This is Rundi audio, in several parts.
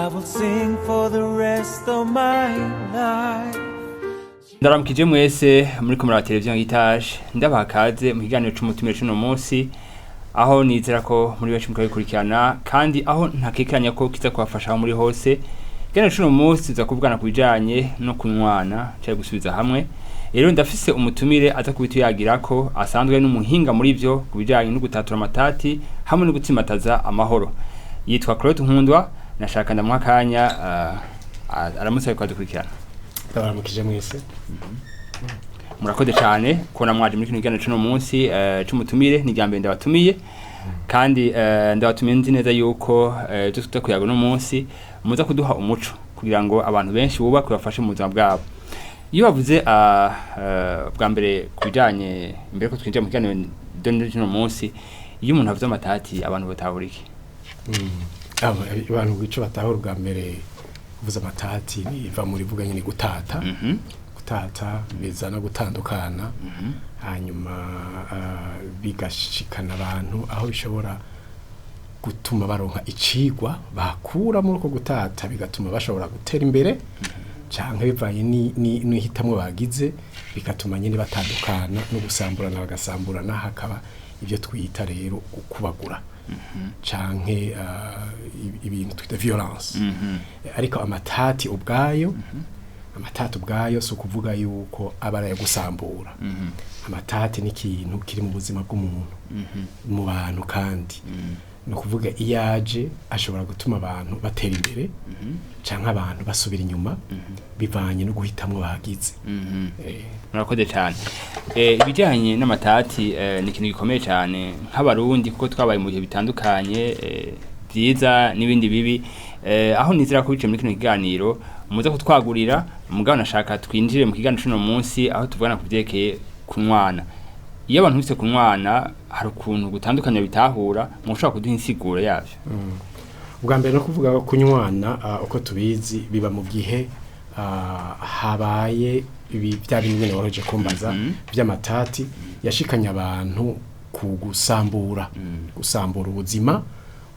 I will sing for the rest of my life. Ndaramukije mwese muri kumwe na televiziyo Heritage, ndabaha kaze mu kiganiro c'umutumire c'uno munsi, aho nizera ko muri benshi mukabikurikirana kandi aho ntakekeranya ko kiza kubafasha aho muri hose. Ikiganiro c'uno munsi tuza kuvugana ku bijanye no kunywana canke gusubiza hamwe. Rero ndafise umutumire aza kubituyagirako, asanzwe n'umuhinga muri vyo ku bijanye no gutatura amatati hamwe no gutsimbataza amahoro. Yitwa Claude Nkundwa. Nashaka ndamuha akanya aramutse ariko adukurikirana. Ndabaramukije mwese. Murakoze cyane kubona mwaje muri kino kiganiro c'uno munsi c'umutumire. Ni irya mbere ndabatumiye, kandi ndabatumiye nzi neza yuko ivyo tuza kuyaga uno munsi muza kuduha umuco kugira ngo abantu benshi bubake, bafashe mu buzima bwabo. Iyo bavuze bwa mbere ku bijanye, imbere ko twinjira mu kiganiro c'uno munsi, iyo umuntu avuze amatati, abantu batahura iki? Abantu ico batahura ubwa mbere, uvuze amatati, iva muri vuga nyine gutata. Gutata bizana gutandukana, hanyuma bigashikana abantu aho bishobora gutuma baronka icigwa bakura muri uko gutata, bigatuma bashobora gutera imbere, canke bivanye n'ihitamwo bagize, bigatuma nyine batandukana no gusamburana, bagasamburana, hakaba ibyo twita rero gukubagura canke ibintu twita violence. Ariko amatati ubwayo si ukuvuga yuko aba ari ayo gusambura. Amatati ni ikintu kiri mu buzima bw'umuntu, mu bantu, kandi ni ukuvuga iyo aje ashobora gutuma abantu batera imbere canke abantu basubira inyuma, bivanye no guhitamwo bagize. Murakoze cyane. Ibijyanye n'amatati ni ikintu gikomeye cyane nk'Abarundi, kuko twabaye mu bihe bitandukanye byiza n'ibindi bibi, aho nizera ko biciye muri kino kiganiro muza kutwagurira. Mugabo nashaka twinjire mu kiganiro c'uno munsi, aho tuvugana ku vyerekeye kunywana. Iyo abantu bise kunywana, hari ukuntu gutandukanya bitahura. Mushobora kuduha insiguro yavyo? Ubwa mbere no kuvuga ko kunywana, uko tubizi, biba mu gihe habaye ibi bya bindi nyene woroheje kumbaza by'amatati yashikanye abantu ku gusambura ubuzima,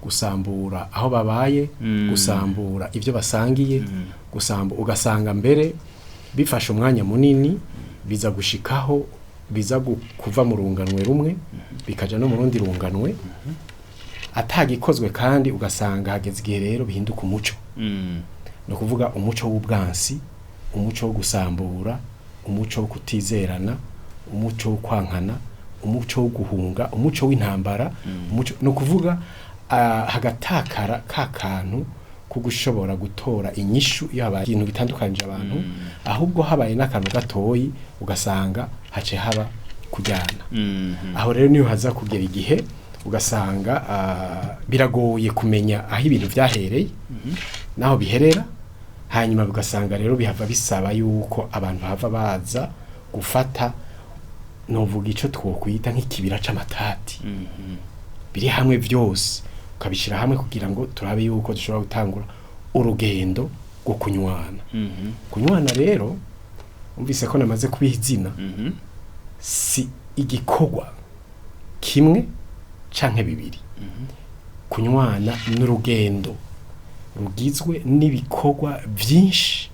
gusambura aho babaye, gusambura ibyo basangiye, ugasanga mbere bifashe umwanya munini, biza gushikaho biza kuva mu runganwe rumwe bikaja no mu rundi runganwe atagikozwe, kandi ugasanga hageze igihe rero bihinduka umuco, ni ukuvuga umuco w'ubwansi, umuco wo gusambura, umuco wo kutizerana, umuco wo kwankana, umuco wo guhunga, umuco w'intambara, umuco, ni ukuvuga hagatakara ka kantu ko gushobora gutora inyishu iyo habaye ibintu bitandukanyije abantu. Ahubwo habaye n'akantu gatoyi, ugasanga hace haba kujyana. Aho rero niyo haza kugera igihe ugasanga biragoye kumenya aho ibintu vyahereye naho biherera. Hanyuma ugasanga rero bihava bisaba yuko abantu bahava baza gufata, novuga ico twokwita nk'ikibira c'amatati biri hamwe vyose, ukabishira hamwe kugira ngo turabe yuko dushobora gutangura urugendo rwo kunywana. Kunywana rero, umvise ko namaze kubiha izina, si igikorwa kimwe canke bibiri. Kunywana n'urugendo rugizwe n'ibikorwa byinshi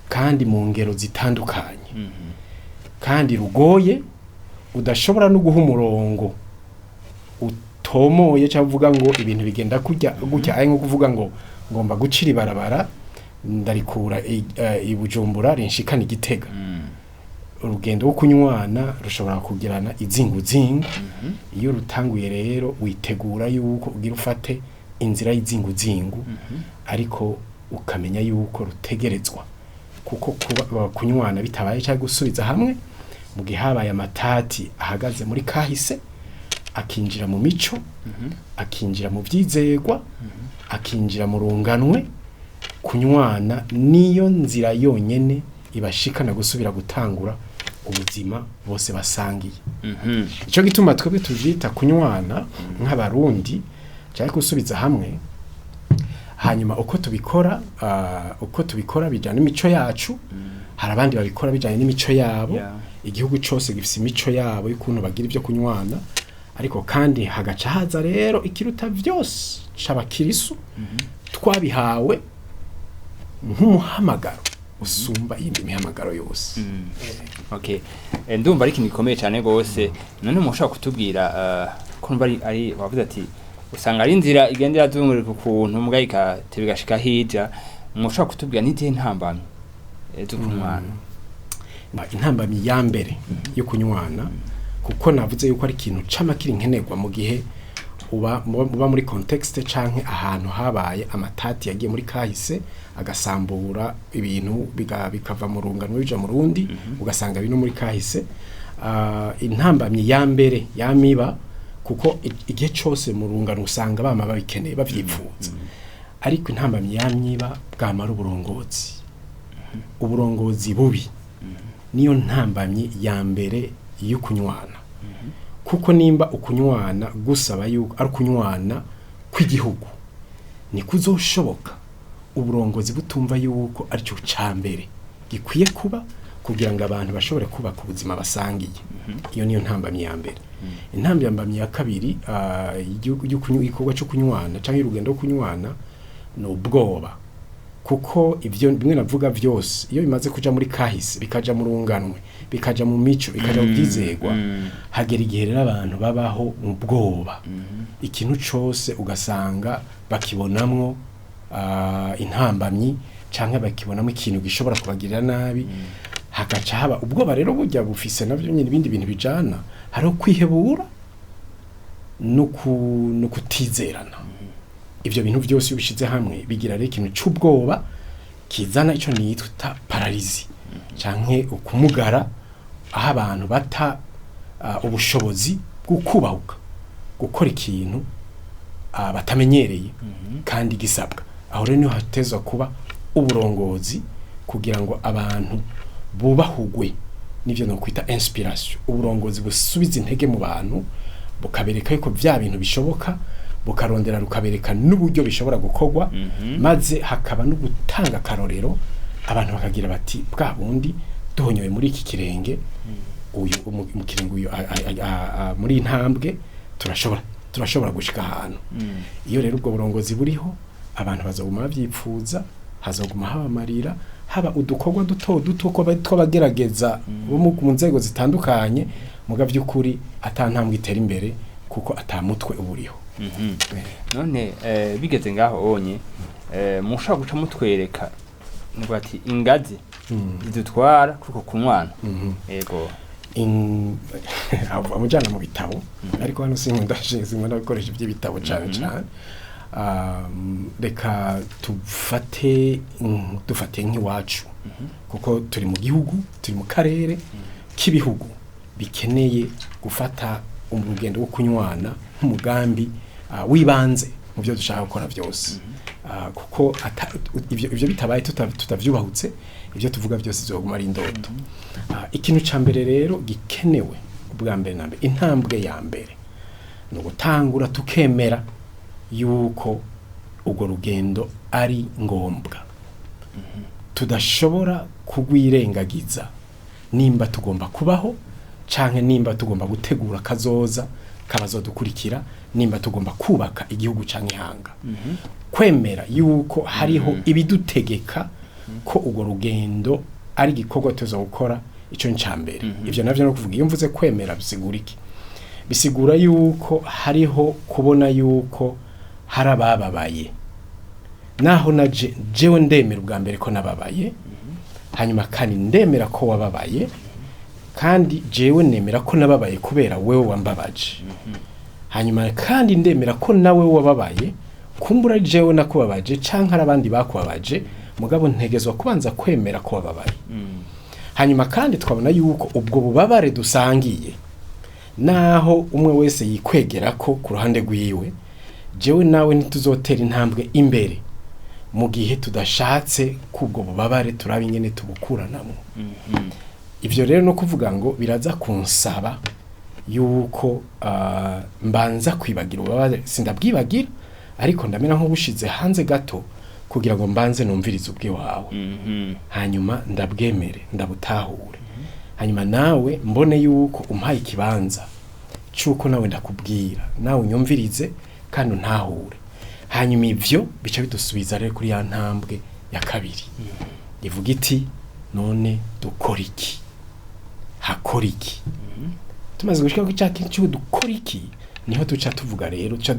kandi mu ngero zitandukanye, kandi rugoye, udashobora no guha umurongo utomoye cyangwa uvuga ngo ibintu bigenda kujya gutya, ari nko kuvuga ngo ngomba gucira ibarabara ndarikura i Bujumbura rinshikana Igitega. Urugendo rwo kunywana rushobora kugirana izinguzingu. Iyo rutanguye rero, witegura yuko ugira ufate inzira y'izinguzingu, ariko ukamenya yuko rutegerezwa, kuko kuba kunywana bitabaye cyangwa gusubiza hamwe mu gihe habaye amatati ahagaze muri kahise, akinjira mu mico, akinjira mu byizegwa, akinjira mu runganwe, kunywana niyo nzira yonyene ibashikana gusubira gutangura ubuzima bose basangiye. Ico gituma twebwe tuvyita kunywana nk'Abarundi cyangwa gusubiza hamwe. Hanyuma uko tubikora bijyana n'imico yacu. Hari abandi babikora bijyanye n'imico yabo. Igihugu cyose gifise imico yabo y'ukuntu bagira ibyo kunywana. Ariko kandi hagaca haza rero ikiruta vyose c'abakirisu twabihawe. Nk'umuhamagaro usumba iyindi mihamagaro yose. Okay. Ndumva ari ikintu gikomeye cyane gose. None mushobora kutubwira ko numva ari wavuze ati usanga ari inzira igenda irazungurika ukuntu mbwa ikateba igashika hirya, mushobora kutubwira n'izihe ntambamyi zo kunywana? Intambamyi ya mbere yo kunywana, kuko navuze yuko ari ikintu cama kiri nkenerwa mu gihe uba muri contexte canke ahantu habaye amatati yagiye muri kahise agasambura ibintu, bikava mu rungano bija mu rundi, ugasanga bino muri kahise. Intambamyi ya mbere yamiba, kuko igihe cose mu rungano usanga bama babikeneye, bavyipfuza, ariko intambamyi yamyiba bwamara uburongozi, uburongozi bubi niyo ntambamyi ya mbere yo kunywana. Kuko nimba ukunywana gusaba yuko ari ukunywana kw'igihugu, nikuzoshoboka uburongozi butumva yuko aricyo ca mbere gikwiye kuba kugira ngo abantu bashobore kubaka ubuzima basangiye. Iyo niyo ntambamyi ya mbere. Intambamyi ya kabiri y'igikorwa cyo kunywana cyangwa y'urugendo rwo kunywana ni ubwoba, kuko ibyo bimwe navuga byose iyo bimaze kuja muri kahise, bikaja mu runganwe, bikaja mu mico, bikaja mu byizegwa, hagera igihe rero abantu babaho mu bwoba. Ikintu cose ugasanga bakibonamwo intambamyi canke bakibonamo ikintu gishobora kubagirira nabi, hagaca haba ubwoba. Rero burya bufise navyo nyine ibindi bintu bijana, hariho kwihebura no kutizerana. Ivyo bintu byose iyo ubishize hamwe bigira rero ikintu c'ubwoba kizana ico nitwa paralysie canke ukumugara, aho abantu bata ubushobozi bwo kubahuka gukora ikintu batamenyereye kandi gisabwa. Aho rero niho hatezwa kuba uburongozi kugira ngo abantu bubahugwe n'ivyo no kwita inspiration, uburongozi busubiza intege mu bantu, bukabereka yuko vya bintu bishoboka, bukarondera rukabereka n'uburyo bishobora gukorwa, maze hakaba no gutanga akarorero, abantu bakagira bati bwa bundi duhonyoye muri iki kirenge, uyu mu kirenge uyu muri iyi ntambwe turashobora gushika ahantu. Iyo rero ubwo burongozi buriho, abantu bazoguma bavyipfuza, hazoguma haba amarira, haba udukorwa duto duto tw'abagerageza bo mu nzego zitandukanye, muga vy'ukuri ata ntambwe itera imbere kuko ata mutwe uba uriho. None bigeze ngaho onye, mushobora guca mutwereka nuko ati ingazi zidutwara kuko kunywana? Yego. Amujyana mu bitabo, ariko hano sinkunda gukoresha iby'ibitabo cyane cyane. Reka tufate dufate nk'iwacu, kuko turi mu gihugu, turi mu karere k'ibihugu bikeneye gufata urugendo rwo kunywana nk'umugambi w'ibanze mu byo dushaka gukora byose. Kuko ivyo bitabaye, tutavyubahutse, ibyo tuvuga byose bizoguma ari indoto. Ikintu ca mbere rero gikenewe ubwa mbere na mbere, intambwe ya mbere, ni ugutangura tukemera yuko urwo rugendo ari ngombwa, tudashobora kugwirengagiza nimba tugomba kubaho canke nimba tugomba gutegura kazoza kabazodukurikira, nimba tugomba kubaka igihugu canke ihanga. Kwemera yuko hariho ibidutegeka ko urwo rugendo ari igikorwa tuza gukora, ico ni mbere. Ivyo navyo no kuvuga, iyo mvuze kwemera bisigura iki? Bisigura yuko hariho kubona yuko hari abababaye. Naho naje jewe ndemera ubwa mbere ko nababaye, hanyuma kandi ndemera ko wababaye, kandi jewe nemera ko nababaye kubera wewe wambabaje, hanyuma kandi ndemera ko nawe wababaye, kumbura jewe nakubabaje canke ari abandi bakubabaje, mugabo ntegezwa kubanza kwemera ko wababaye. Hanyuma kandi twabona yuko ubwo bubabare dusangiye, naho umwe wese yikwegera ko ku ruhande rwiwe, jewe nawe ntituzotera intambwe imbere mu gihe tudashatse kubwo bubabare turaba ingene tubukuranamwo. Ivyo rero no kuvuga ngo biraza kunsaba yuko mbanza kwibagira ububabare. Sindabwibagira, ariko ndamera nk'ubushize hanze gato kugira ngo mbanze numvirize ubwiwawe, hanyuma ndabwemere, ndabutahure, hanyuma nawe mbone yuko umpaye ikibanza cy'uko nawe ndakubwira, nawe unyumvirize kandi untahure. Hanyuma ivyo bica bidusubiza rero kuri ya ntambwe ya kabiri ivuga iti none dukora iki, hakora iki. Tumaze gushika ku cya kintu cy'ubu dukora iki, niho duca tuvuga rero, duca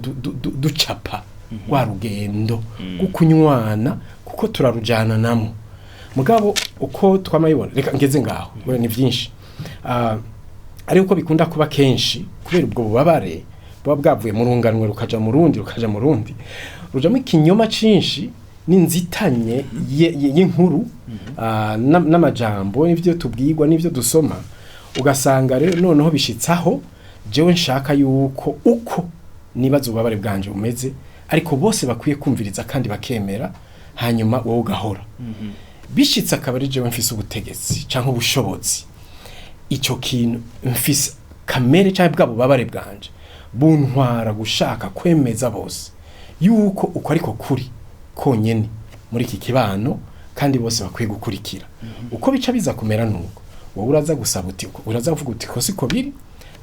ducapa rwa rugendo rwo kunywana, kuko turarujana namo. Mugabo uko twamayibona, reka ngeze ngaho, we ni byinshi. Ariko uko bikunda kuba kenshi, kubera ubwo bubabare buba bwavuye mu runganwe rukaja mu rundi, rukaja mu rundi, rujamo ikinyoma cinshi n'inzitanye y'inkuru, n'amajambo n'ivyo tubwirwa n'ivyo dusoma, ugasanga rero noneho bishitsaho jewe nshaka yuko uko nibaza ububabare bwanje bumeze, ariko bose bakwiye kumviriza kandi bakemera, hanyuma wowe ugahora. Bishitse akaba ari jewe mfise ubutegetsi canke ubushobozi, ico kintu mfise kamere canke bwa bubabare bwanje buntwara gushaka kwemeza bose yuko uko ariko kuri konyene muri iki kibano, kandi bose bakwiye gukurikira. Uko bica biza kumera nuko wowe uraza gusaba uti, uraza kuvuga uti ko siko biri,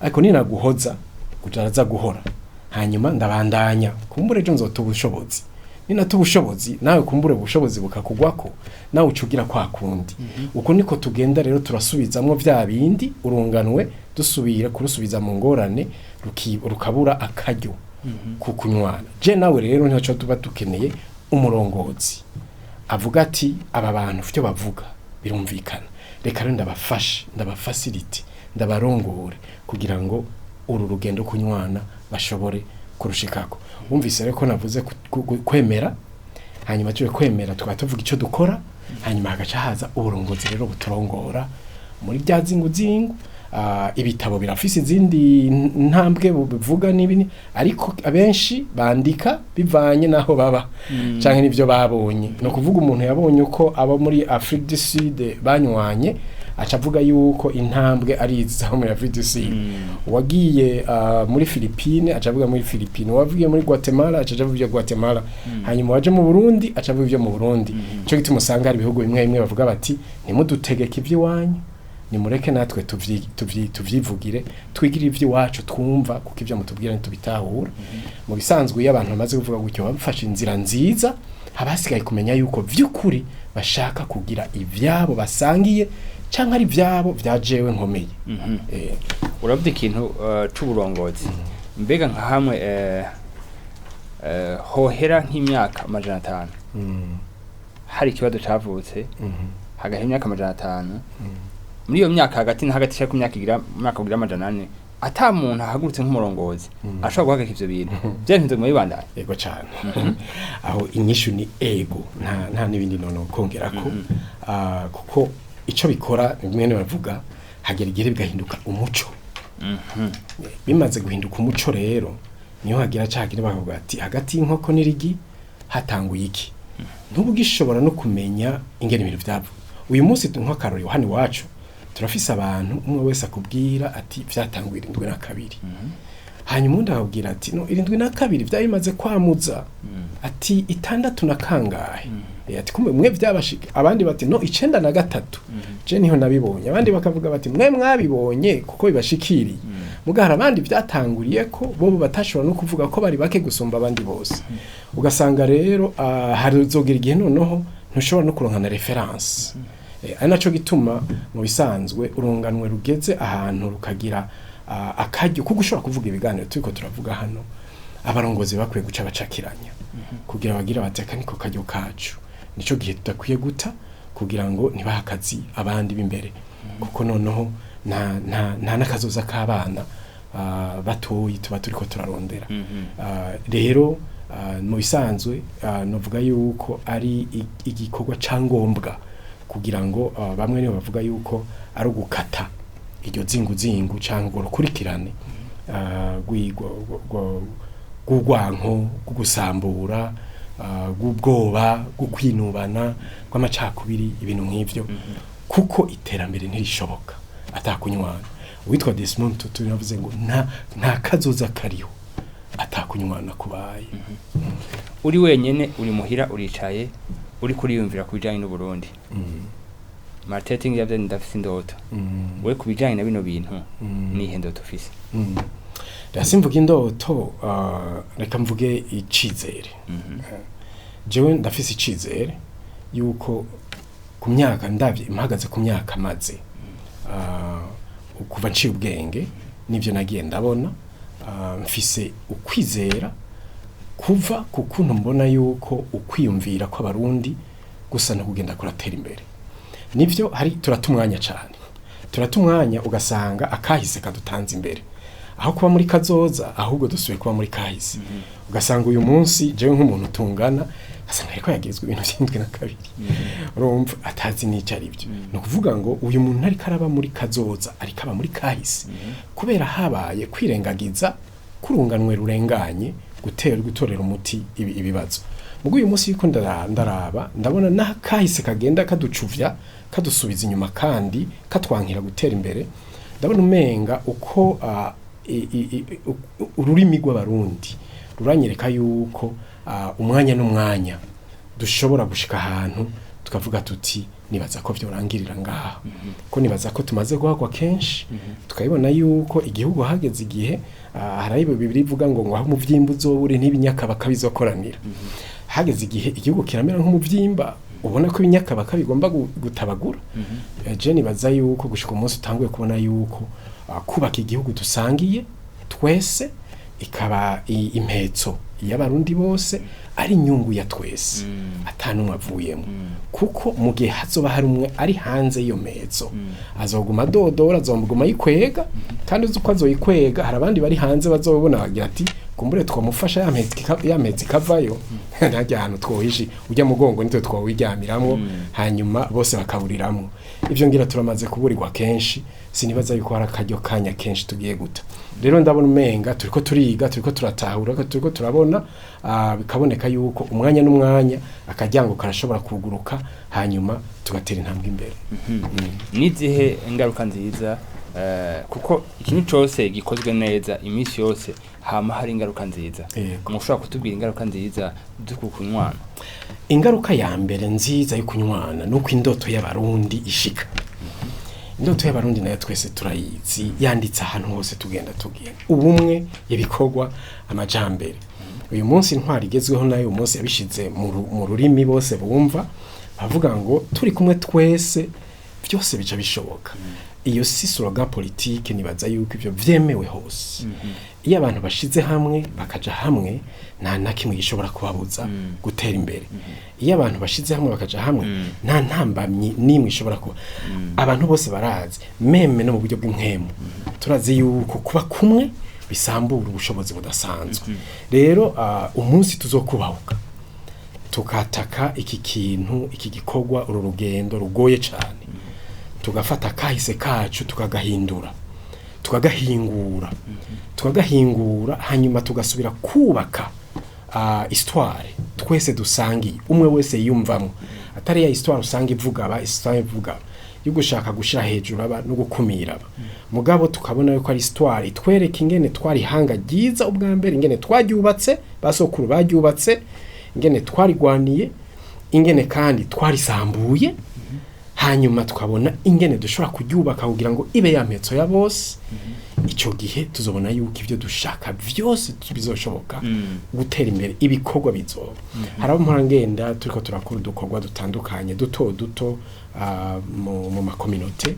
ariko ninaguhoza uraza guhora, hanyuma ndabandanya kumbure ejo nzota ubushobozi, ninata ubushobozi nawe kumbure ubushobozi bukakugwako, nawe ucugira kwa kundi. Uko niko tugenda rero turasubizamwo vya bindi urunganwe, dusubira kurusubiza mu ngorane, rukabura akaryo ku kunywana. Je nawe rero ntaco tuba dukeneye umurongozi avuga ati aba bantu ivyo bavuga birumvikana, reka rero ndabafashe, ndabafasilite, ndabarongore kugira ngo uru rugendo kunywana bashobore kurushikako. Wumvise rero ko navuze kwemera, hanyuma tuje kwemera tukaba tuvuga ico dukora, hanyuma hagaca haza uburongozi rero buturongora muri bya zingu. Ibitabo birafise izindi ntambwe bivuga n'ibini, ariko abenshi bandika bivanye naho baba canke n'ivyo babonye. No kuvuga umuntu yabonye uko abo muri Afrique du Sud banywanye, aca avuga yuko intambwe ari izo muri Afrique du Sud. Uwagiye muri Philippines aca avuga muri Philippines, uwavuye muri Guatemala aca avuga ibyo Guatemala, hanyuma waje mu Burundi aca avuga ibyo mu Burundi. Ico gituma usanga hari ibihugu bimwe bimwe bavuga bati ntimudutegeke ivy'iwanyu, nimureke natwe tuvyivugire, twigire ivy'iwacu twumva, kuko ivyo mutubwira ntitubitahura. Mu bisanzwe iyo abantu bamaze kuvuga gutyo bafashe inzira nziza, haba hasigaye kumenya yuko vy'ukuri bashaka kugira ivyabo basangiye canke ari ivyabo vya jewe nkomeye. Uravuga ikintu c'uburongozi, mbega nka hamwe hohera nk'imyaka 500 hari ikibazo cavutse, hagahera imyaka 500, muri iyo myaka hagati na hagati ku myaka igira mwaka ugira 400, ata muntu ahagurutse nk'umurongozi ashobora guhagarika ivyo bintu byari mu bibandanya. Ego cyane. Aho inyishu ni ego, nta n'ibindi nono kongerako, kuko ico bikora mwene bavuga hagera igihe bigahinduka umuco. Bimaze guhinduka umuco rero niho hagira cagira bakavuga ati hagati y'inkoko n'irigi hatanguye iki, ntubu gishobora no kumenya ingene ibintu vyavuye. Uyu munsi nk'akarori hano iwacu turafise abantu umwe wese akubwira ati vyatanguye 72, hanyuma undi akabwira ati no 72 vyari bimaze kwamuza, ati 6 na kangahe, ati kumbe mwe vyabashika, abandi bati no 93 je niho nabibonye, abandi bakavuga bati mwe mwabibonye kuko bibashikiriye. Mugahara abandi vyatanguriye ko bobo batashobora no kuvuga ko bari bake gusumba abandi bose. Ugasanga rero harizogera igihe noneho ntushobora no kuronka na reference. Ari naco gituma mu bisanzwe urunganwe rugeze ahantu rukagira akaryo kuko ushobora kuvuga ibiganiro turiko turavuga hano, abarongozi bakwiye guca bacakiranya kugira bagira bateka niko karyo kacu, nico gihe tudakwiye guta kugira ngo ntibahakazi abandi b'imbere, kuko noneho nta nakazoza k'abana batoyi tuba turiko turarondera. Rero mu bisanzwe novuga yuko ari igikorwa cangombwa kugira ngo bamwe nibo bavuga yuko ari ugukata iryo zingu cyangwa urukurikirane rw'urwanko, rw'ugusambura, rw'ubwoba, rw'ukwinubana, rw'amacakubiri, ibintu nk'ivyo, kuko iterambere ntirishoboka atakunywana. Uwitwa Desmond Tutu yavuze ngo nta kazoza kariho atakunywana kubaye. Uri wenyene, uri muhira, uricaye, uri kuriyumvira ku bijanye n'Uburundi. Martin Luther King yavuze ndafise indoto. We ku bijanye na bino bintu nihe ndoto ufise? Ndasimvuga indoto, reka mvuge icizere. Jewe ndafise icizere Yuko ku myaka ndavye mpagaze ku myaka maze kuva nciye ubwenge n'ivyo nagiye ndabona, mfise ukwizera kuva ku kuntu mbona yuko ukwiyumvira kw'Abarundi gusa no kugenda kuratera imbere. Nivyo, hari turata umwanya cyane, turata umwanya, ugasanga akahise kadutanze imbere aho kuba muri kazoza, ahubwo dusubiye kuba muri kahise. Ugasanga uyu munsi jewe nk'umuntu tungana, asanga ariko yagezwe ibintu 72, urumva atazi n'icyo ari byo. Ni ukuvuga ngo uyu muntu ariko araba muri kazoza, ariko aba muri kahise, kubera habaye kwirengagiza kurunganwe rurenganye gutorera umuti ibibazo. Mugo uyu munsi yuko ndaraba, ndabona n'akahise kagenda kaducuvya, kadusubiza inyuma kandi katwankira gutera imbere. Ndabona umenga uko ururimi rw'Abarundi ruranyereka yuko umwanya n'umwanya dushobora gushika ahantu tukavuga tuti: "Nibaza ko vyorangirira ngaha, ko nibaza ko tumaze guhagwa kenshi." Tukabibona yuko igihugu hageze igihe, hari bibiri ivuga ngo aho umuvyimba uzoba uri n'ibinyakabaka bizokoranira. Hageze igihe igihugu kiramera nk'umuvyimba, ubona ko ibinyakabaka bigomba gutabagura. Je nibaza yuko gushika umunsi utanguye kubona yuko kubaka igihugu dusangiye twese, ikaba impetso y'Abarundi bose, ari inyungu ya twese, atanumwe avuyemo, kuko mu gihe hazoba hari umwe ari hanze y'iyo mpetso, azoguma adodora, azoguma ayikwega, kandi uzi uko azoyikwega, hari abandi bari hanze bazobona bagira ati: "Kumbure twamufasha ya mpetso ya mpetso ikavayo, ntajya ahantu twohishe ujya mugongo nitwe twowiryamiramwo." Hanyuma bose bakaburiramwo. Ivyo ngira turamaze kuburirwa kenshi, sinibaza yuko hari akaryo kanya kenshi tugiye guta. Rero ndabona umenga turiko turiga, turiko turatahura, ko turiko turabona, bikaboneka yuko umwanya n'umwanya akaryango karashobora kuguruka, hanyuma tugatera intambwe imbere. Nizihe ingaruka nziza? Kuko ikintu cose gikozwe neza iminsi yose hama hari ingaruka nziza. Mushobora kutubwira ingaruka nziza z'uku kunywana? Ingaruka ya mbere nziza yo kunywana nuko indoto y'Abarundi ishika. Indoto y'Abarundi nayo twese turayizi, yanditse ahantu hose tugenda ubumwe, ibikorwa, amajambere. Uyu munsi intwari igezweho nayo uyu munsi yabishize mu rurimi bose bumva, bavuga ngo turi kumwe twese byose bica bishoboka. Iyo si slogan politique, nibaza yuko ivyo vyemewe hose. Iyo abantu bashize hamwe, bakaja hamwe, nta na kimwe gishobora kubabuza gutera imbere. Iyo abantu bashize hamwe, bakaja hamwe, nta ntambamyi n'imwe ishobora kuba. Abantu bose barazi, même no mu buryo bw'impwemu turazi yuko kuba kumwe bisambura ubushobozi budasanzwe. Rero umunsi tuzokubahuka tukataka iki kintu, iki gikorwa, uru rugendo rugoye cyane, tugafata kahise kacu tukagahindura, tukagahingura, hanyuma tugasubira kubaka histoire twese dusangiye, umwe wese yiyumvamo, atari ya histoire usanga ivuga aba, histoire ivuga yo gushaka gushira hejuru aba no gukumira aba, mugabo tukabona yuko ari histoire itwereka ingene twari hanga ryiza ubwa mbere, ingene twaryubatse, basokuru baryubatse, ingene twarigwaniye, ingene kandi twarisambuye, hanyuma tukabona ingene dushobora kuryubaka kugira ngo ibe ya mpetso ya bose. Ico gihe tuzobona yuko ibyo dushaka vyose bizoshoboka, gutera imbere, ibikorwa bizoba. Hari abo mpora ngenda turiko turakora udukorwa dutandukanye duto duto mu ma communautés,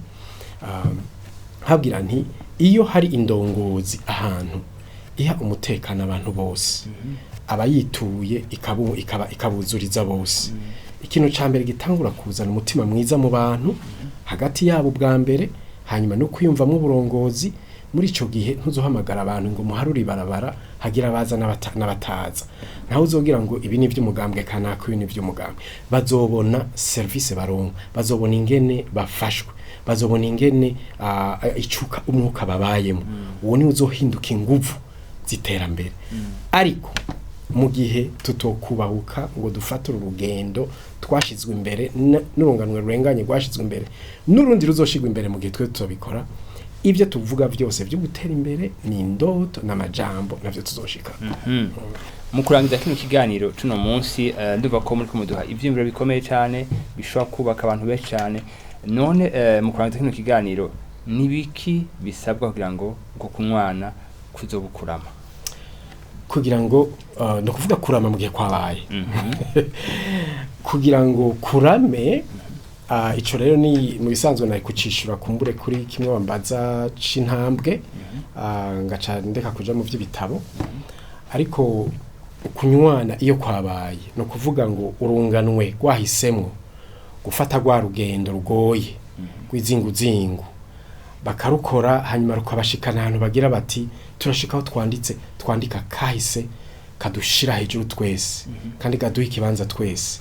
habwira nti: "Iyo hari indongozi ahantu iha umutekano abantu bose, abayituye, ikaba ikabuzuriza bose, ikintu ca mbere gitangura kuzana umutima mwiza mu bantu hagati yabo bwa mbere, hanyuma no kwiyumvamo uburongozi. Muri ico gihe ntuzohamagara abantu ngo muharure ibarabara, hagira abaza n'abataza. Ntawe uzogira ngo ibi ni ivy'umugambwe kanaka, ibi ni ivy'umugambwe. Bazobona service baronka, bazobona ingene bafashwe, bazobona ingene icuka umwuka babayemo. Uwo ni uzohinduka inguvu z'iterambere. Ariko mu gihe tutokubahuka ngo dufate uru rugendo twashizwe imbere n'urunganwe rurenganye rwashizwe imbere n'urundi ruzoshirwa imbere, mu gihe twe tutobikora, ibyo tuvuga byose byo gutera imbere ni indoto n'amajambo, navyo tuzoshika." Mu kurangiza kino kiganiro cuno munsi, ndumva ko muri kumuduha ivyiyumviro bikomeye cyane bishobora kubaka abantu benshi cyane. None mu kurangiza kino kiganiro, nibiki bisabwa kugira ngo uko kunywana kuzobukurama? Kugira ngo, ni ukuvuga kurama mu gihe kwabaye. Kugira ngo kurame, ico rero ni mu bisanzwe nari kucishura kumbure kuri kimwe wambaza c'intambwe, ngaca ndeka kuja mu vy'ibitabo. Ariko kunywana iyo kwabaye, no kuvuga ngo urunganwe rwahisemwo gufata rwa rugendo rugoye rw'izinguzingu, bakarukora, hanyuma rukabashikana ahantu bagira bati: "Turashika aho twanditse, twandika kahise kadushira hejuru twese kandi kaduha ikibanza twese."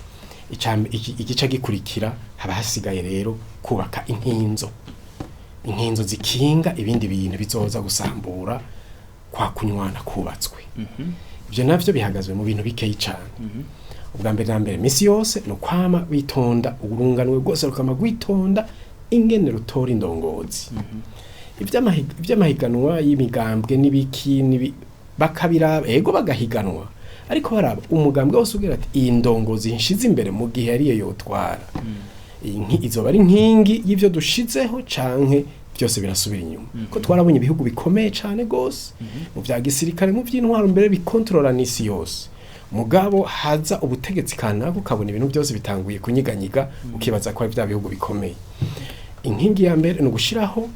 Igice gikurikira haba hasigaye rero kubaka inkinzo, inkinzo zikinga ibindi bintu bizoza gusambura kwa kunywana kubatswe. Ibyo navyo bihagazwe mu bintu bikeyi cane. Ubwa mbere na mbere, misi yose ni ukwama witonda, urunganwe rwose rukama rwitonda ingene rutora indongozi. Ivy'amahiganwa y'imigambwe n'ibiki bakabiraba, ego, bagahiganwa, ariko baraba umugambwe wose ugira ati: "Iyi ndongozi nshize imbere, mu gihe ariyo yotwara iyi izoba ari nkingi y'ivyo dushizeho, canke byose birasubira inyuma?" Ko twarabonye ibihugu bikomeye cane gose mu vya gisirikare, mu vy'intwaro, mbere bikontorora n'isi yose, mugabo haza ubutegetsi kanaka ukabona ibintu byose bitanguye kunyiganyiga, ukibaza ko ari vya bihugu bikomeye. Inkingi ya mbere ni ugushiraho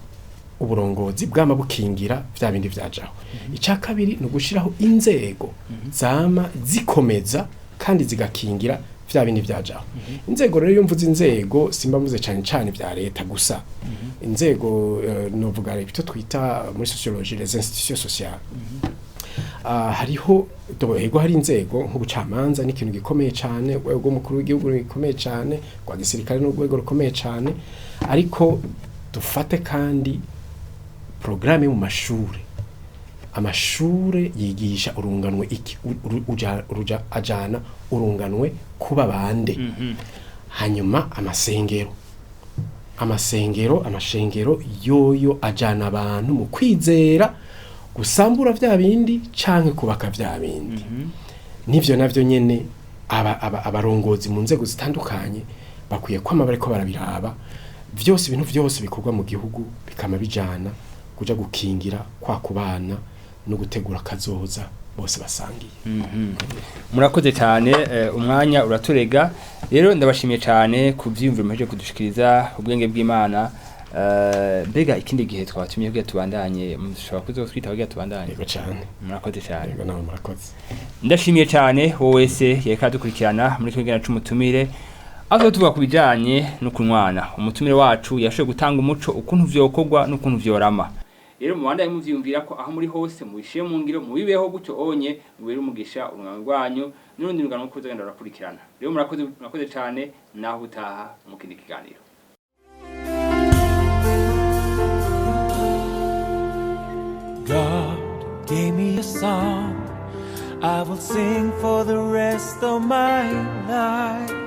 uburongozi bwama bukingira vya bindi vyajaho. Icya kabiri ni ugushiraho inzego zama zikomeza kandi zigakingira vya bindi vyajaho. Inzego rero, iyo mvuze inzego, simba mvuze cane cane vya leta gusa. Inzego, novuga ibyo twita muri sociologie les institutions sociales. Hariho ego, hari inzego nk'ubucamanza, ni ikintu gikomeye cyane, urwego rw'umukuru w'igihugu gikomeye cyane, rwa gisirikare n'urwego rukomeye cyane. Ariko dufate kandi porogaramu mu mashure. Amashure yigisha urunganwe iki? Uruja ajana urunganwe kuba bande? Hanyuma amasengero, amashengero yoyo ajana abantu mu kwizera gusambura vya bindi canke kubaka vya bindi. Nivyo navyo nyene abarongozi mu nzego zitandukanye bakwiye kwama bariko barabiraba vyose. Ibintu vyose bikorwa mu gihugu bikama bijana kuja gukingira kwa kubana no gutegura kazoza bose basangiye. Murakoze cyane. Umwanya uraturega rero, ndabashimiye cyane ku vyiyumviro muhejeje kudushikiriza, ubwenge bw'Imana. Mbega ikindi gihe twabatumye kugira tubandanye, mushobora kuzotwita kugira tubandanye? Yego cyane. Murakoze cyane. Yego, nawe murakoze. Ndashimiye cyane wowe wese yariko adukurikirana muri twigana c'umutumire, aho tuvuga ku bijanye no kunywana. Umutumire wacu yashoboye gutanga umuco ukuntu vyokorwa n'ukuntu vyorama. Rero mubandanye muvyiyumvira ko aho muri hose, mubishire mu ngiro, mubibeho gutyo onye mubere umugisha urungano rwanyu n'urundi rungano rwo kuzagenda rurakurikirana. Rero murakoze, murakoze cyane. Naho utaha mu kindi kiganiro. God gave me a song I will sing for the rest of my life.